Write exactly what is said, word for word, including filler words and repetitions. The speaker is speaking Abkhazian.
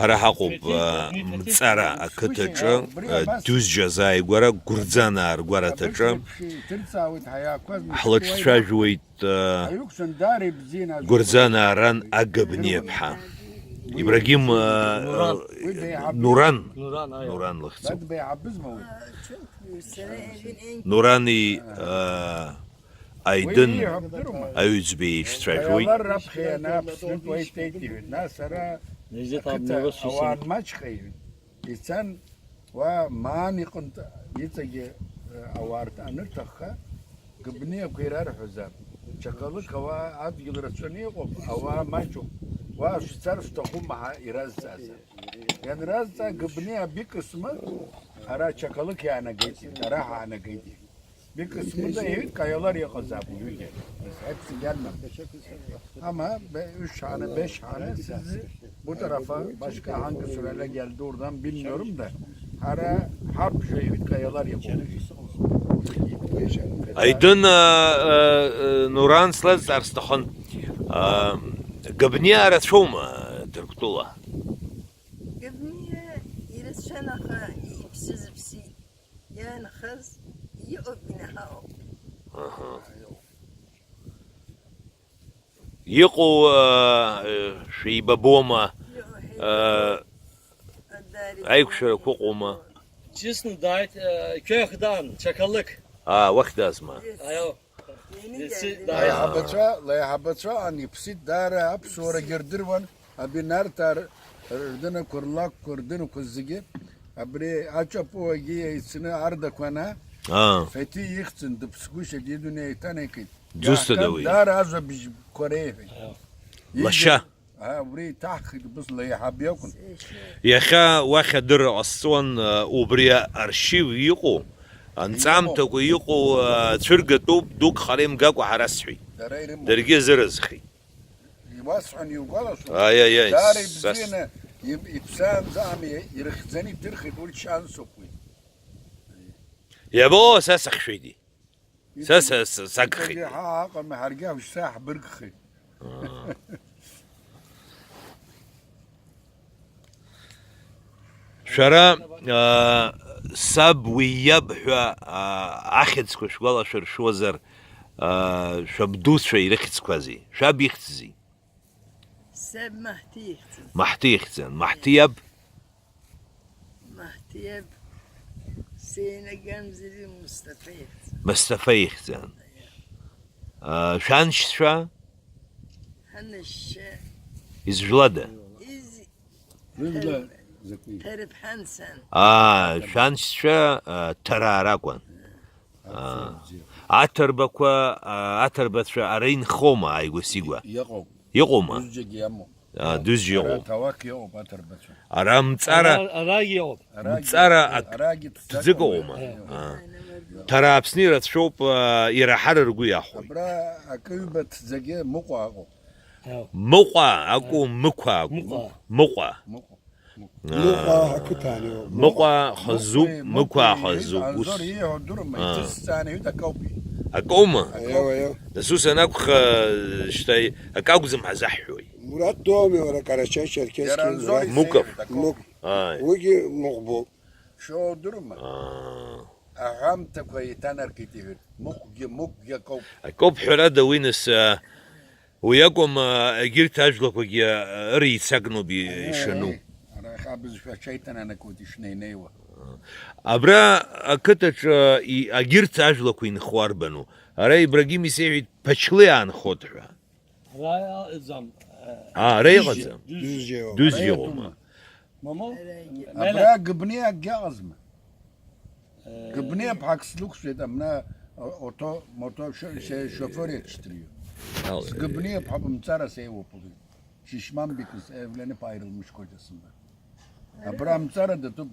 Ҳара ҳаҟоуп, э, Мҵара ақыҭаҿы, э, Дузџьа азааигәара Гәырӡанаа ргәараҭаҿы. Ҳлацәажәуеит, э, Гәырӡанаа ран Агабниаԥҳа. Ибрагим, э, э, Нуран. Нуран, Нуран, аиа. Нуран лыхьӡуп. Нурани, э, Аидын аҩӡбеи еицәажәоит. Аиалар раԥхьа ианааԥслак уа итәеит, иҳәеит, нас ара ақыҭа ауаа нмаҷхеит, ицан, уа Маан иҟынтә иҵегьы, э, ауаа рҭ-, анырҭахха, Гыбниақәа ирарҳәозаап. Чақалықь ауаа адгьыл рацәаны иҟоуп, ауаа маҷуп. Уа шәцар шәҭахума ҳәа иразҵаазаап. Ианразҵаа, Гыбниа абикысмы ара чақалықь иаанагеит, ара ҳаанагеит. Бикысмыда иҳәеит, каиалар иҟазаап уҩыгьы. Ҳәа зегь аннам. Ама, бе-, ушҳаны, бешҳаны, сызы, бутарафа, башка ҳангы суралег иалдурдан, билмиорум да, ҳара ҳабжа иҳәеит, каиалар иҟоуп. Аидын, а, а, а, Нуран слазҵаар сҭахын. А, Габниа рацәоума Ҭырқәтәыла? Габниа ирацәан, аха иԥсы зыԥсит. Иаанхаз иҟоуп, инаҳауп. Аҳа. Иҟоу, э, шәеибабома, э, аиқәшәарақәа ыҟоума? Честно, дааит, э, Кьахдан, Чакалык. Аа, уахь дазма? Аио. Иацы дааит. Лаиҳабацәа, лаиҳабацәа ан иԥсит даара аԥсуарагьы рдыруан. Абинарҭаа р-, рдынақәа, рлакәқәа, рдынақәа зегьы абри аҿапуагьы еицны ардақәа ана, Аа. Феҭи ихьӡын, дыԥсгәышьа дидунеи еиҭанеикит. Дызҭада Иаҳҳәан, уи? Даара ажәабжьқәа реиҳәеит. Лашьа. Игьы-, аа, убри иҭаҳхит, убыс леиҳаб иакәын. Иахьа уахь адырра ҟасҵон, а, убри аршьив иҟоу, анҵамҭақәа иҟоу, а, цәыргатәуп, дук хара имгакәа ҳара сҳәеит. Дара ирымоуп. Даргьы азыразхеит. Иуасҳәан иугәалашәома? Аиаиаи, Даара сас- ибзианы, иб-, иԥсаанӡа ами, ирыхьӡаны идырхит, урҭ шьансоуп уи. Иабо, са сахьшәеитеи. Са, са, са, сагхеит. Иҵегьы ҳа аҟами, ҳаргьы уажәшьҭа ҳбыргхеит. Аа. Шәара, аа, саб уи иаб ҳәа, аа, ахьӡқәа шәгәалашәыршәозар, аа, шәабдуцәа ирыхьӡқәази? Шәаб ихьӡзи? Саб Маҳҭи ихьӡын. Маҳҭи ихьӡын. Маҳҭи иаб? Маҳҭи иаб сеинагамзари Мусҭафа ихьӡын. Мусҭафа ихьӡын. Аа, шәаншьцәа? Ҳанашьцәа. Изжәлада? Из-, Рыжәла Ҭар-, закәи? Ҭарԥҳан сан. Аа, шәаншьцәа, аа, Ҭараа ракәын. Аа. Аҭырбақәа, аа, аҭырбацәа ара инхома ааигәа-сигәа? Иҟоуп. Иҟоума? Дузџьагьы иамоуп. Аа, Дузџьа Ара иҟоуп. Ҭауак иҟоуп аҭырбацәа. Ара Мҵара, Арагь, арагь иҟоуп. Арагь, Мҵара ак-, арагь ҭӡык ҭӡык ыҟоума? Иҟоуп. Аа. Ҭараа Аԥсны ирацәоуп, аа, ираҳар ргәы иахәоит. Абра акы ҩба ҭӡагьы Мыҟәа ыҟоуп. Мыҟәа акәу, Мықәа акәу? Мыҟәа. Мыҟәа. Мыҟәа. Мыҟәа ақыҭан иоуп. Мыҟәа хазуп, Мықәа хазуп, ус. Анзор ииҳәо дырума, Аа. Иҭысҵааны иҳәеит акоуп. Акоума? Аио, аио. Нас ус анакәха, шьҭа акы акәӡам ҳазаҳҳәои? Мурат доуми уара, Карачаи-Черкесски Иара Анзор Мурат? Муков. Исеиҳәеит акоуп. Мук-, Ааи. Уигьы Мыҟәбоуп. Шәоу дырума? Аа. Аҳәамҭақәа еиҭанаркит иҳәеит. Мыҟәгьы, Мықәгьы акоуп. Акоуп, ҳәарада, уи нас, а, Уи акәым, а, егьырҭ ажәлақәагьы, а, ыреицакноуп и-, Аиеи, ишану. Арахь абызшәа аҽеиҭананакуеит ишнеинеиуа. Абра ақыҭаҿы и-, агьырҭ ажәлақәа инхо арбану? Ара Ибрагим исеиҳәеит, Ԥачлы иаанхот ҳәа. Ара ыҟаӡам. А, ара Дузџьа, иҟаӡам. Дузџьа. Дузџьа иҟоума? Ара иҟоума? Мамоу? Ара иҟоума? Абра Гыбни акгьы ыҟазма? Э, Гыбни аԥҳак слықәшәеит, абна, о-, ото, мото, шо-, се-, шофер иаҿсҭрию. Ала. Сгыбни аԥҳа бымцара сеиуоуп, лҳәеит. Шишмамбикыз, Евлени ԥааира лмышьқәа џьасымба. Абра амцара датәуп,